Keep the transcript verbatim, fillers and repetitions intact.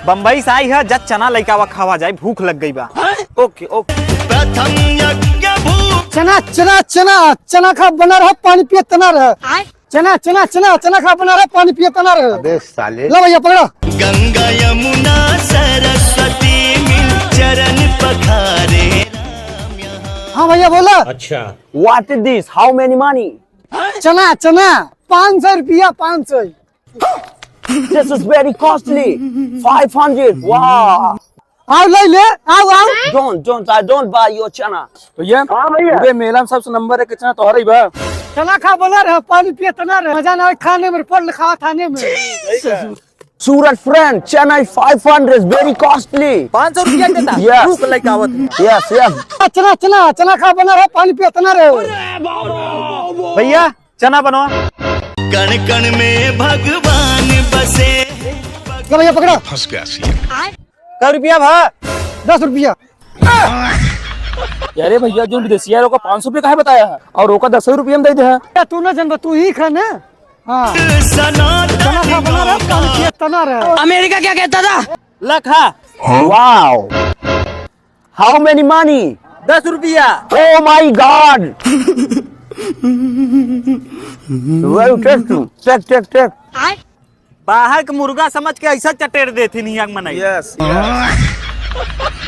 बम्बई से आई है, जद चना लइका आवा, खावा जाए, भूख लग गई बा। ओके, ओके। प्रथम यज्ञ भू- चना, चना, चना, चना खा बना रहा, पानी पिए तना रहा। चना, चना, चना, चना खा बना रहा, पानी पिए तना रहा। अबे साले। ला भैया पकड़ा। गंगा यमुना सरस्वती मिल चरण पखारे। हाँ भैया बोला। अच्छा। What is this? How many money? चना, चना, पाँच सौ रुपया, पाँच सौ। This is very costly. Five hundred. Wow. आओ ले ले, आओ, आओ। Don't, don't, I don't buy your चना। भैया, हाँ भैया। पूरे मेला में सबसे नंबर एक चना तोहरे ही बा। चना खा बना रहा, पानी पिए तना रहा, मजा ना आए खाने में, पड़ लिखा थाने में। सूरज friend, चना is five hundred, very costly. पाँच सौ रुपया देता? Yes. रुक, लेके आवत हूँ। Yes, yes. चना, चना, चना खा बना रहा, पानी पिए तना रहा। भैया, चना बनवा। कण कण में भगवान बसे। लो भैया, पकड़ा। फंस गया सी। कै रुपया भा? दस रुपया। अरे भैया, जो विदेशिया लोग का पाँच सौ रुपया काहे बताया है और ओका दस रुपया में दे दे है? क्या तू ना जनबा, तू ही खा ना। हाँ। सनातन चना खा बना रहा, लोगों का पानी पिए तना रहा। अमेरिका क्या कहता था? ला खा। Wow. How many money? दस रुपया। Oh my God! Well, take, take, take, take. बाहर के मुर्गा समझ के ऐसा चटेर देथिन हियाँ के मनई। Yes, yes.